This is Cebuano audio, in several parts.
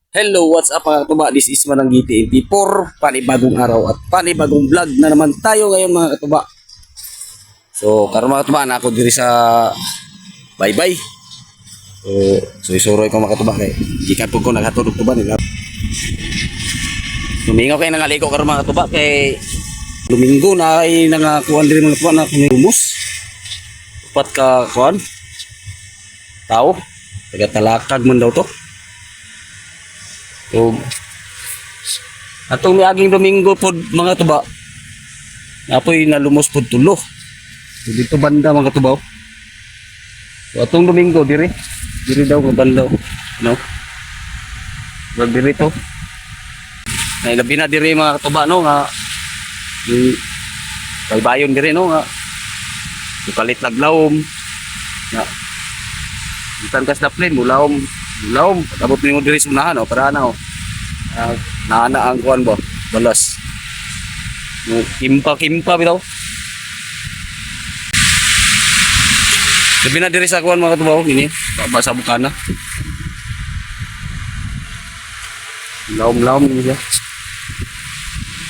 Hello, what's up, mga katuba? This is Manang GTMP4. Panibagong araw at panibagong vlog na naman tayo ngayon, mga katuba. So, karon, mga katuba, na ako diri sa Baybay. So, suroy ko, mga katuba, kay gikan pud ko naghatod og tuba nila. Lumingaw kay nangaligo karon, mga katuba, kay Domingo na ay nangakuan diri, mga katuba, na kumus. Upat ka kuan. Tao. Taga Talakag man daw to. So, atong miaging Domingo pod, mga tuba, napoy nalumos pod tulo. So, dito banda, mga tuba, oh. So, atong Domingo diri, diri daw nga banda, oh. No? Wag diri to. Na labi na diri, mga katuba, no, nga yung baybayon diri, no, nga kalit naglawom. Na bisan ka sa plane, mulawom, mulawom. Pag-abot nimo diri sa unahan, oh, para na, oh. Naana ang kuan ba? Balas. No, kimpa kimpa bitaw. Labi na diri sa kuan, mga katubaw, ini ba sa bukana. Lawom-lawom ni siya.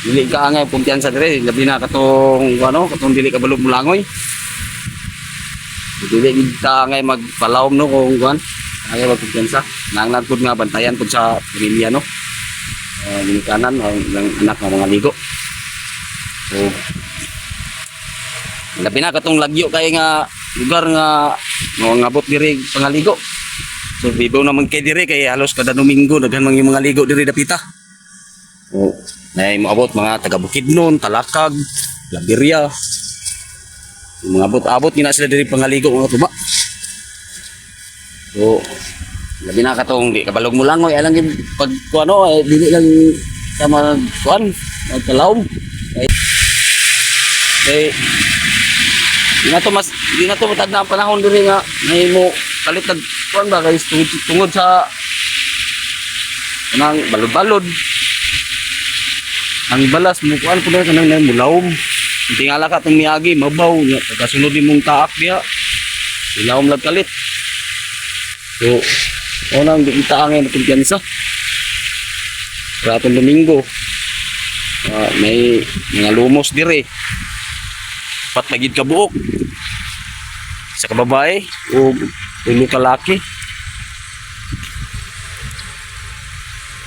Dili ka angay kumpiyansa diri, labi na katong ano, katong dili ka balog mulangoy. Dili gid ta angay magpalawom, no, kung kuan. Angay magkumpiyansa. Nangnan pud nga bantayan pud sa pamilya, no. Ginikanan ang ilang anak nga mga ligo. So, labi na katong lagyo kay nga lugar nga ngabot diri pangaligo. So bibo naman kay diri kay halos kada Domingo daghan man yung mga ligo diri dapita. O nay moabot mga taga Bukidnon, Talakag, Labiria. Yung mga abot-abot gina sila diri pangaligo, mga tuba. So labi na katong di kabalog mo langoy, alang gid pag kuano eh, dili lang ka mag kuan magkalawom. Kay kay di na to matag na ang panahon diri nga nahimo kalit nag kuan ba guys, tungod sa kanang balod-balod. Ang balas mo kuan po na kanang na mulawom. Tingala ka tong miagi mabaw nya pagkasunod nimong taak diha ilawom lag kalit. So, unang di kita angay kumpiyansa. Sa atong Domingo, may mga lumos dire. Upat na gid ka buok. Sa kababae o tulo ka laki.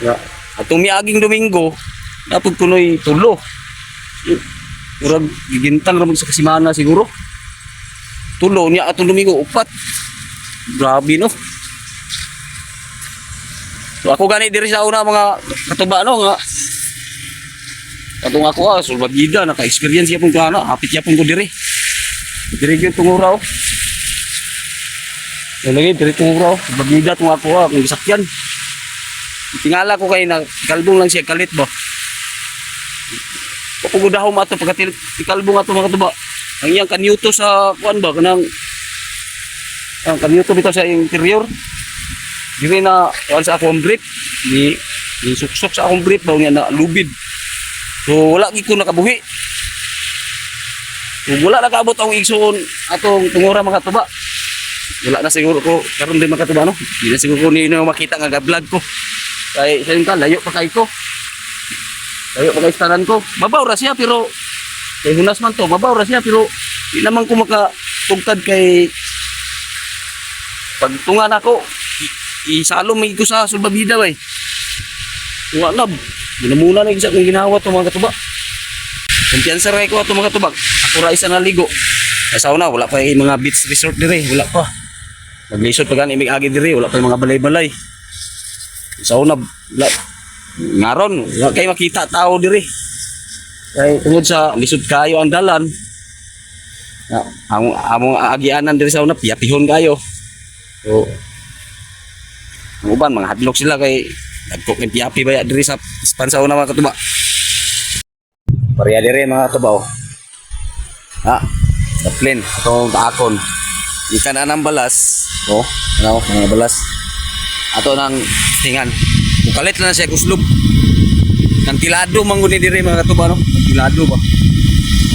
Ya, atong miaging Domingo, napud kunoy tulo. Murag gigintang ra man sa kasimana siguro. Tulo niya atong Domingo upat. Grabe, no. So ako gani diri sa una, mga katuba, no, nga katong ako sulbagida naka-experience yapon ko ana, hapit yapon ko diri. Diri gyud tungura, oh. Lagi diri tungura, oh. Sulbagida tong ako kung gisakyan. Tingala ko kay na kalbong lang siya kalit ba. Pagudahom ato pagka tikalbong ato, mga katuba. Ang iyang kanyuto sa kuan ba kanang ang kanyuto bitaw sa interior. Diri na kuan sa akong brief ni ni suksok sa akong brief ba nga na lubid. So wala gid ko nakabuhi. So, wala nakaabot ang igsuon atong tungura, mga katuba. Wala na siguro ko karon din, mga katuba, no. Di na siguro ko ni makita nga vlog ko. Kay sa ka layo pa kay ko. Layo pa kay tanan ko. Mabaw ra siya pero kay hunas man to, mabaw ra siya pero di naman ko makatugtad kay pagtunga nako isalom may ko sa sulbabida bay. Wa na. Muna na isa kong ginawa to, mga katuba. Kumpiyansa ra ko ato, mga katuba. Ako ra isa naligo. Sa una wala pa yung mga beach resort dire, wala pa. Naglisod pa gani mig agi dire, wala pa yung mga balay-balay. Sa una wala. Ngaron, wala kay makita tao dire. Kay tungod sa lisod kayo ang dalan. Ya, ang among agianan diri sa una piyapihon kayo. So, ang uban mga hadlok sila kay dagko kay piyapi baya diri sa span sa una, mga katuba. Pareha diri, mga katuba, oh. Ah, daplin atong kaakon. Ikan anang balas, oh, ano, mga balas. Ato nang tingan. Mukalit lang na siya kuslob. Kantilado man gud ni diri, mga katuba, no. Kantilado ba.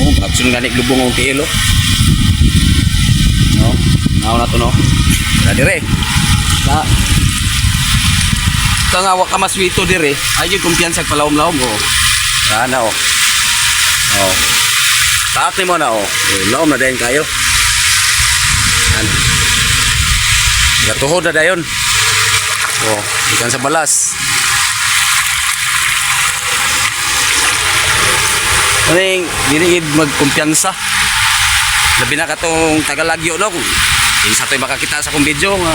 Oh, action gani lubong ang tiil, oh. No, nao na to, no. Na dire. Na. Ka nga wa ka maswito dire, ay gyud kumpiyansa palawom-lawom oh. Ana oh. Oh. Taak nimo na oh. Oh, lawom na dayon kayo. Yan. Gatuhod na dayon. Oh, ikan sa balas. Kaning dili gid magkumpiyansa. Labi na katong Tagalagyo no. Kung kinsa to'y makakita sa akong video nga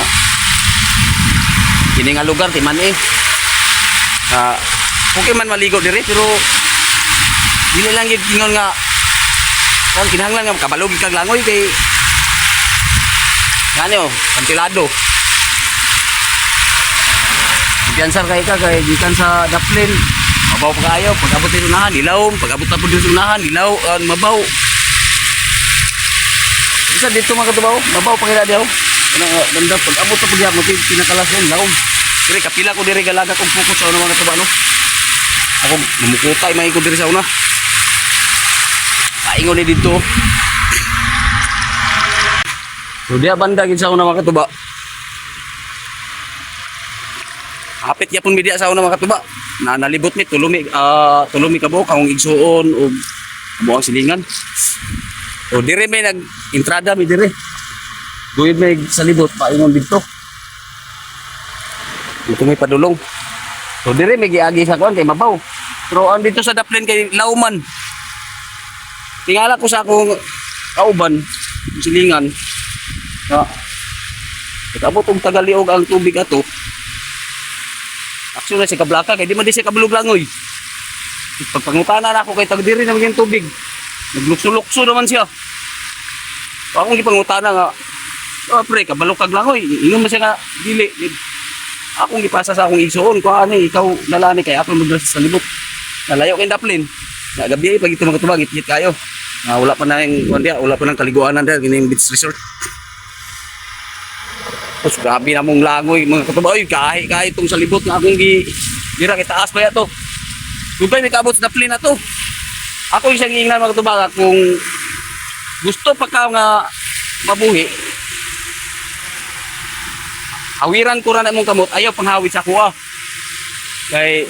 kini nga lugar ti man eh. Ah, okay man maligo dire pero dili lang gid ingon nga kung kinahanglan nga kabalo gid kag langoy kay gani oh, kantilado. Kumpiyansa kay ka kay gikan sa daplin. Mabaw pa kayo pag abot din unahan, ilawom, pag abot na pud sa unahan, ilaw, mabaw. Isa dito mga katubaw, mabaw pa kila dihaw. Kana nga banda pag abot na pud diha mo pinakalason lawom. Dire kapila ko dire galaga kong focus sa una mga katuba no. Ako mamukutay may ko dire sa una. Paingon ni dito. So diha banda gid sa una mga katuba. Hapit yapon mi diha sa una mga katuba. Na nalibot mi tulo mi kabuok akong igsuon ug amo ang silingan. O dire may nag entrada mi dire. Guyod may sa libot paingon didto. Dito may padulong. So dire may giagi sa kuan kay mabaw. Pero ang dito sa daplin kay lauman. Tingala ko sa akong kauban, silingan. Na Pag-abot og tagaliog ang tubig ato. Aksyon na siya kablaka kay di man di siya kabalog langoy. Pagpangutana na ako kay tag diri naman yung tubig. Naglukso-lukso naman siya. So, akong gipangutana nga, oh, pre, kabalo kag langoy. Ingon man siya nga, dili. Akong gipasa sa akong igsuon, kuha ani, ikaw lalani kay ako magdala sa libot. Nalayo kay daplin. Na gabi ay pag ito mga tubag, itgit kayo. Na wala pa na yung kuan diya, wala pa nang kaliguanan diya kining beach resort. Tapos grabe na mong langoy mga katubag. Oy, kahi kahi itong sa libot nga akong gi dira kay taas pa ya to. Dugay may kaabot sa daplin na to. Ako yung siyang giingnan mga katubag kung gusto pa ka nga mabuhi, hawiran ko ra na imong kamot, ayaw panghawid sa kuha. Kay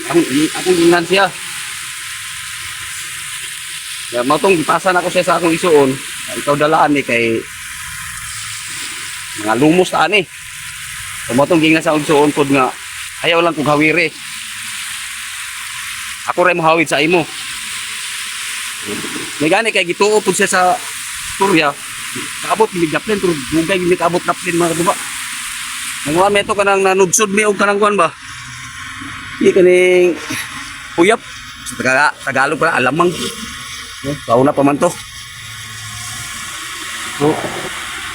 akong akong giingnan siya. Ya, mao tong gipasa na ko siya sa akong isuon. Ikaw dalaan ni kay mga lumos ta ani. So mao tong giingnan sa akong isuon pod nga ayaw lang kog hawiri. Ako ra mo hawid sa imo. May gani kay gituo pud siya sa Turya. Kaabot gid daplin pero dugay gid kaabot daplin mga katuba. Nanguha mi to kanang nanudsod mi og kanang kuan ba. Di kaning puyap sa Tagalog pala alamang. No, kauna pa man to. So,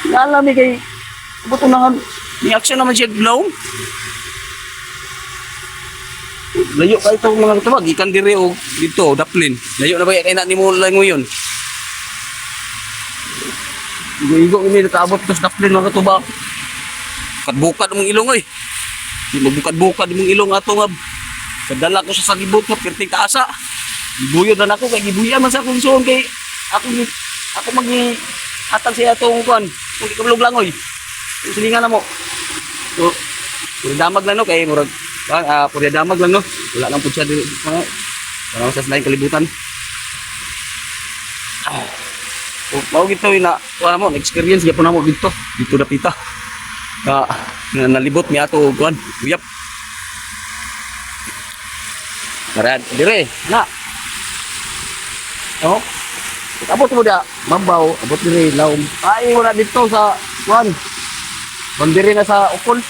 naalami kay abot unahan ni action naman siya glow. Layo kay itong mga katuba, gikan dire og dito daplin. Layo na ba kay na nimo langoyon? Igo-igo ini nakaabot to sa daplin mga katuba. Bukad-bukad mong ilong oy. Di mabukad-bukad mong ilong ato nga. Kadala ko sa salibot nga perting kaasa. Gibuyod na nako kay gibuyan man sa akong suon kay ako ako magi hatag siya atong kuan. Kung di kabalog langoy. Silingan na mo. So, puro damag lang no kay murag puro damag lang no. Wala lang pud siya diri. Wala sa laing kalibutan. Ah. So, mao gito na wala mo experience gyapon namo dito. Dito dapita. Ka na nalibot mi ato og kuan, uyap. Marad dire na. Oh. Abot mo da, mabaw, abot dire lawom. Ay wala dito sa kuan. Bandire na sa ukol.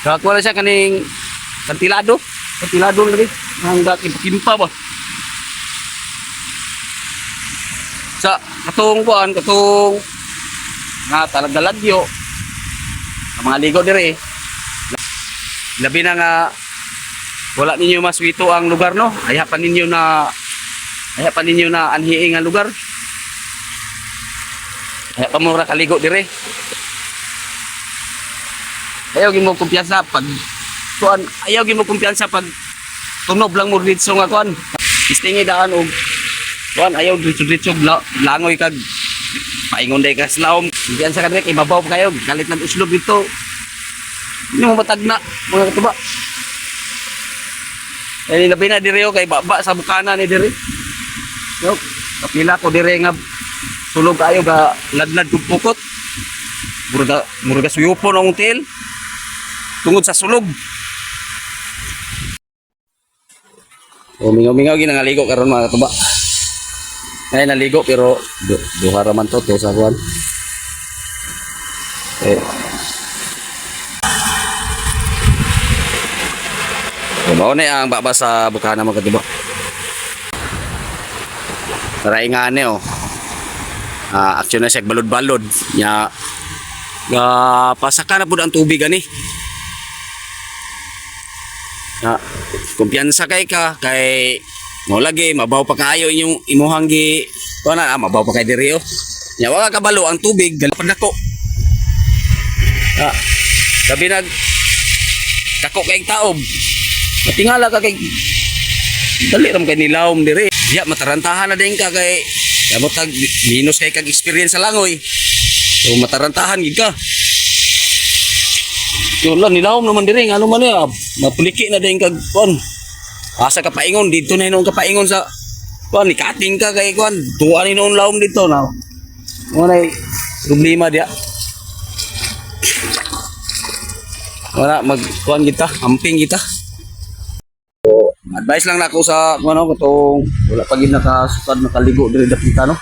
Kakuha na siya kaning kantilado. Kantilado lagi. Hangga kimpa ba. Sa katong kuan, katong nga talagalagyo. Ang mga ligo dire. Labi na nga wala ninyo maswito ang lugar no. Ayaw pa ninyo na anhiing ang lugar. Ayaw pa mo ra kaligo dire. Ayaw gid mo kumpiyansa pag kuan, ayaw gid mo kumpiyansa pag tunob lang mo dito nga kuan. Istingi daan og kuan, ayaw diretso-diretso langoy kag paingon day ka sa laom. Kumpiyansa ka dire kay mabaw pa kayo, galit lang uslob dito. Hindi mo matagna, mga katuba. Eh, labi na dire oh, kay baba sa bukana ni dire. Yo, kapila ko dire nga sulog kayo ga ladlad kog pukot. Murga murga suyupon ang tiil. Tungod sa sulog. O mingaw-mingaw ginangaligo karon, mga katuba. Ay naligo pero duha ra man to to sa kuan. Eh. So, mao na ang baba sa bukana, mga katuba. Taray nga ni oh. Ah, action na siya balod-balod. Nya ga pasaka na pud ang tubig ani. Na kumpiyansa kay ka kay mo lagi mabaw pa kaayo inyong imuhang gi kuan na ah, mabaw pa kay diri oh. Nya wa ka kabalo ang tubig galapad nako. Ah, gabi nag dako kay taob. Matingala ka kay dali ram kay nilawom dire. Diya matarantahan na din ka kay kamo tag minus kay kag experience sa langoy. So matarantahan gid ka. Yun lang, nilawom naman dire ngano man niya, mapuliki na din kag kuan. Asa ka paingon dito na hinuon ka paingon sa kuan ni kating ka kay kuan, tuwa ni noon lawom dito na. Mo na problema diya. Wala mag kuan kita, amping kita. Advice lang nako sa ano katong wala pa gid nakasukad nakaligo diri dapita no.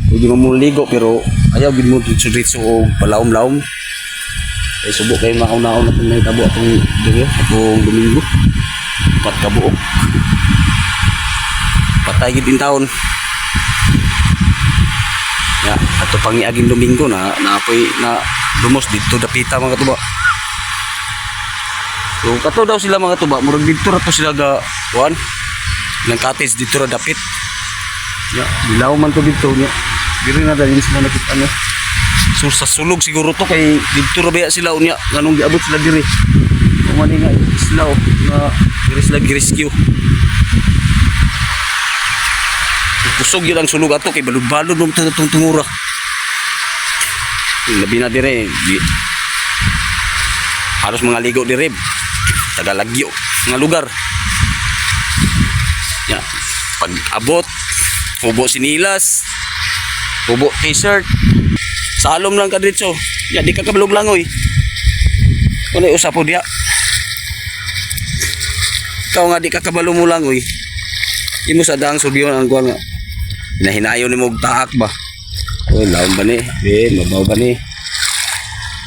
Pwede mo ligo pero ayaw gid mo diretso-diretso og palawom-lawom. Kay subo kay mauna-una kung nahitabo atong diri atong Domingo. Pat ka buok. Patay gid in taon. Ya, ato pangiaging Domingo na naapoy na lumos dito dapita, mga katuba. So kato daw sila, mga tuba, murag dito ra to sila ga kuan. Ilang cottage dito ra dapit. Ya, dilaw man to dito nya. Diri na dali sila nakita ano. So sa sulog siguro to kay dito ra baya sila unya nganong giabot sila diri. Kung ano nga sila oh, nga diri sila gi-rescue. Kusog yun ang sulog ato kay balud-balud mo itong tungura. Labi na dire, di, halos mga ligo dire Tagalagyo nga lugar. Ya, pag abot, hubo sinilas, hubo t-shirt, salom lang ka diretso. Ya, di ka kabalog langoy. Wala usa po diya. Ikaw nga di ka kabalo mo langoy. Imo sa daang sulbiyon ang kuan nga. Hinahinayon nimo og taak ba. Uy, laom ba ni? Eh, mabaw ba ni?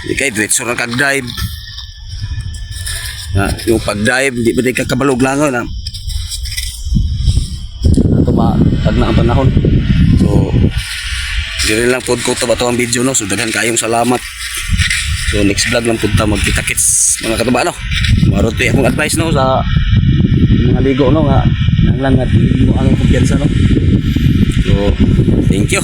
Di kay diretso ra kag dive. Na, yung pag-dive, di ba di ka kabalog langoy na. Ito ma, tag na ang panahon. So, diri lang pod ko to ba to ang video no. So daghan kayong salamat. So next vlog lang pud ta magkita-kits, mga katuba no. Maro to akong advice no sa mga ligo no nga nang lang nga dili mo ang kumpiyansa no. So thank you.